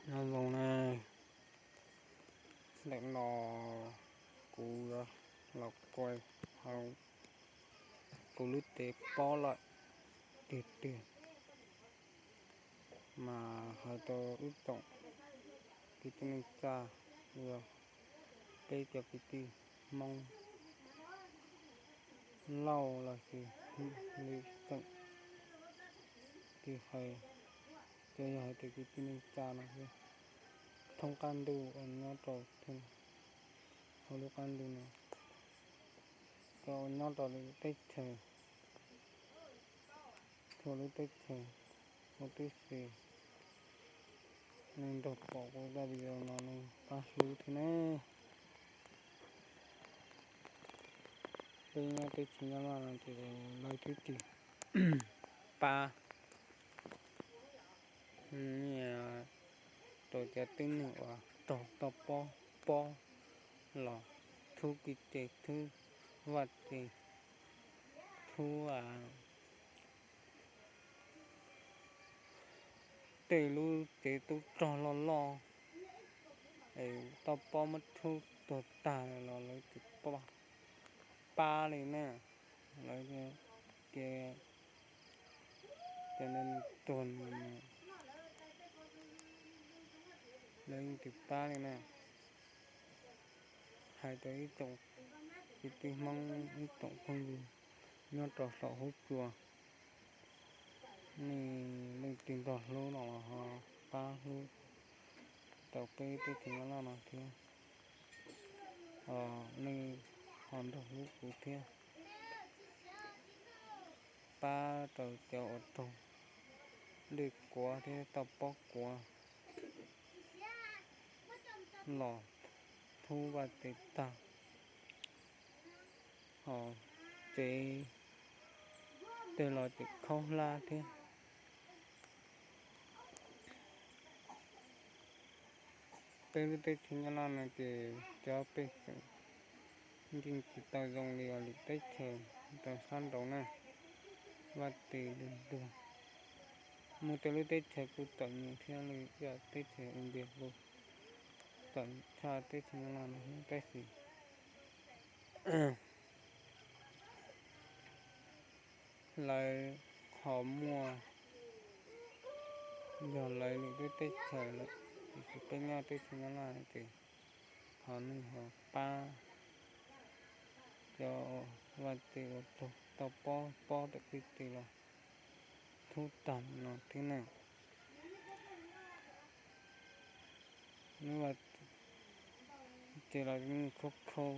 Nyob zoo na, ntawm no kuv yuav los kuaj hauv kuv lub tsev pob lawm tiag tiag, mas hais rau ib tsoom kwv tij neej tsa, uas peb cov kwv tij Hmoob Lauj los sis lwm xeem, tsis hais, tsuas yog hais tias kwv tij neej tsa no xwb, thoob qab ntuj uas nyob rau hauv lub qab ntuj no, cov uas nyob rau lwm teb chaws, txhua lub teb chaws, ua tib si, nej nrog pom kuv daim video no nej pab hlub thiab ne. Peb nyob teb chaws Nyab Laj no ces lawv twb tsis pab nyiaj rau cov tib neeg uas raug toj pob pob los thub kwj ces, thub vaj ces, thub tej lub tsev tub rog loj loj, es toj pob muab thub tuag tag los lawv tsis pab li na. Lawv ces cov tuag lawv yeej tsis pab li na. Hais rau ib tsoom kwv tij Hmoob, ib tsoom phooj ywg nyob rau saum huab cua, nej leej twg nrog hlub no los ho pab hlub rau peb teb chaws Nyab Laj no thiab, nej ho nrog hlub kuv thiab. Pab rau cov uas raug dej kuav thiab toj pob kuav los thub vaj tsev tag, ho tsev tej los ces khaub hlab thiab. Peb lub teb chaws Nyab Laj no ces cov pej xeem yeej tsis tau zoo li lwm teb chaws rau sab nraud na. Vaj tsev lwj luag, muaj tej lub teb chaws kuj txom nyem thiab, lwm teb chaws ua npias los txom tshaj teb chaws Nyab Laj no, tab sis lawv ho muaj, yog lawv lwm lub teb chaws lawm, tiam sis peb nyob teb chaws Nyab Laj ces ho nej ho pab cov vaj tsev uas raug toj pob pob tawm kwj tw los thub tag no thiab na. Lub vaj tsev los yeej khaub khaub,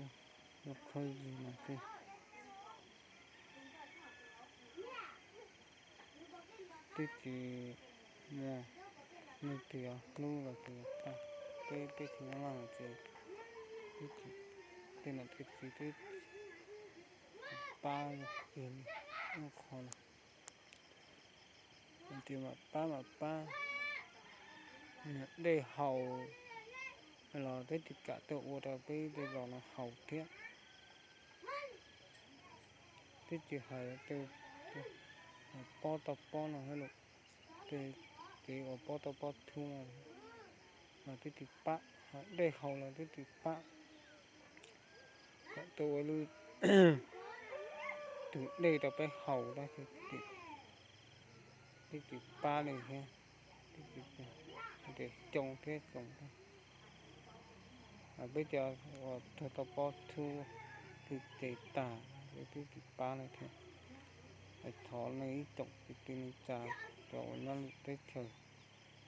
khaub zig no xwb, twb tsis muaj leej twg hlub los tsis tau. Peb teb chaws Nyab Laj no ces twb tsis, tej niam tej txiv twb tsis pab kiag li ib qho li. Hais tias mam pab mam pab, niag dej haus los twb tsis kam tuaj ua rau peb tej zos no haus thiab. Twb tsis hais tej pob toj pob no thiab los, tej tsev uas pob toj pob thub no los twb tsis pab, dej haus los twb tsis pab. Kom tuaj ua lub, tus dej rau peb haus tab sis twb tsis pab li thiab, twb tsis, tias xyoo thiab xyoo thiab. Peb cov uas raug toj pob thub kwj tw tag, twb tsis pab li thiab. Thov nej ib tsoom kwv tij neej tsa, cov uas nyob lwm teb chaws,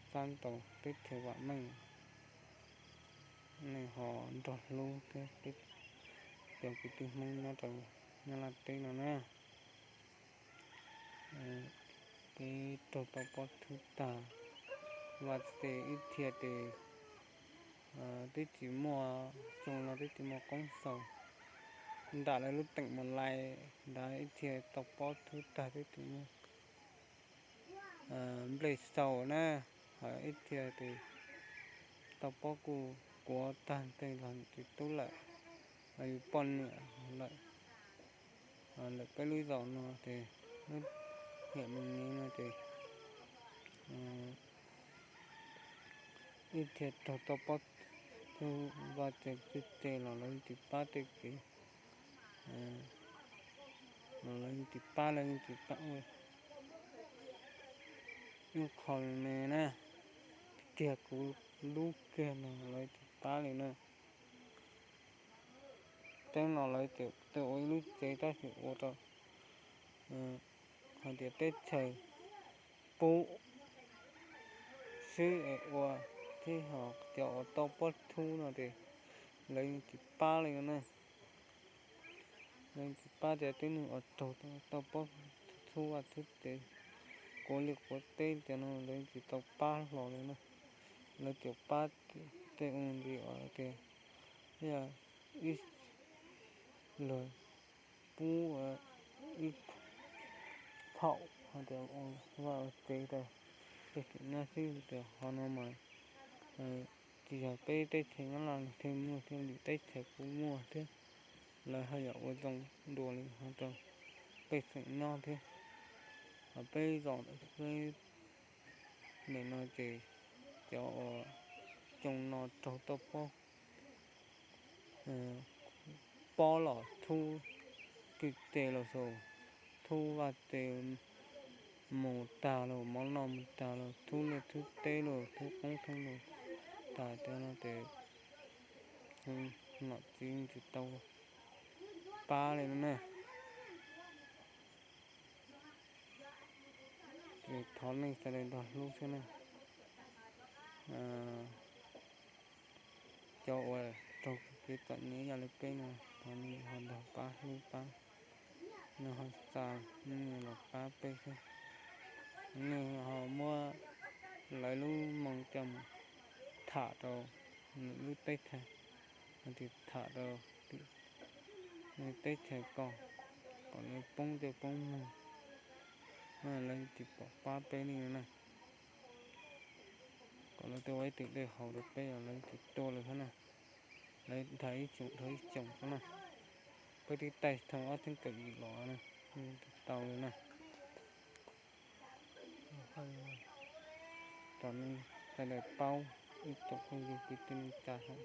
sab nraud teb chaws vam meej, nej ho nrog hlub thiab peb cov kwv tij Hmoob nyob rau Nyab Laj teb no na. Peb raug toj pob thub tag, vaj tse ib txhia ces twb tsis muaj, xyoo no twb tsis muaj qoob xaus, nram lawv lub teem mus lais ntawd ib txhia toj pob thub tag twb tsis muaj nplej xaus na, ho ib txhia ces toj pob kuj kuav tag tej los tsis tub lawm, yus poj niam lawm. Lawm peb lub zos no ces lub hiam me me no ces thiaj raug tau pob txhub vaj tsev txwj tes los lawv yeej tsis pab tej kev, los lawv yeej tsis pab, lawv yeej tsis pab ua ib qho me na. Tiag kuv lub kiag no lawv tsis pab li na. Teb no lawv tseem ua ib lub tsev tab sis ua rau hais tias teb chaws pub swb es ua thiab ho cov uas tau pob txhub no ces lawv yeej tsis pab li na. Lawv yeej tsis pab tias tib neeg uas raug tau pob txhub vaj txhub tsev, quav liaj quav teb cov no lawv yeej tsis tau pab hlo li na. Lawv tseem pab tej ua ntxiv uas tias yog ib luag pub ib phaum hais tias ua vaj ua tsev rau tej tseem nyob xwb tias qhov no mas tsis yog peb teb chaws Nyab Laj thiaj muaj thiab, lwm teb chaws kuj muaj thiab. Lawv haj yam ua zoo dua li hov rau pej xeem nyob thiab. Ho peb zos peb ntawm no ces cov uas coo no raug tau pob, pob los thub kwj teg los xaus, thub vaj tsev mus tag los, mov noj mus tag los, thub liaj thub teb los, thub qoob thoob los tag cov no ces nom tswv tsis tau pab li no na. Ces thov nej sawv daws nrog hlub thiab na. Cov uas raug kev txom nyem ib yam li peb no, thov nej ho nrog pab hlub pab, nej ho xa nej los pab peb thiab. Nej ho muab lawv lub moo coj mus tham rau lwm lub teb chaws, hais tias tham rau teb chaws ko kom lawv poob ntsej poob muag, lawv tsis pom pab peb li na. Kom lawv tuaj ua ib tug dej haus rau peb, lawv tsis tuaj li thiab na. Lawv nthav ib xyoos dhau ib xyoos xwb na. Peb twb taij thoob ob txhiab kaum yim los na, tsis tau li na. Kom nej sawv daws paub ib tsoom phooj ywg kwv tij neej tsa hauv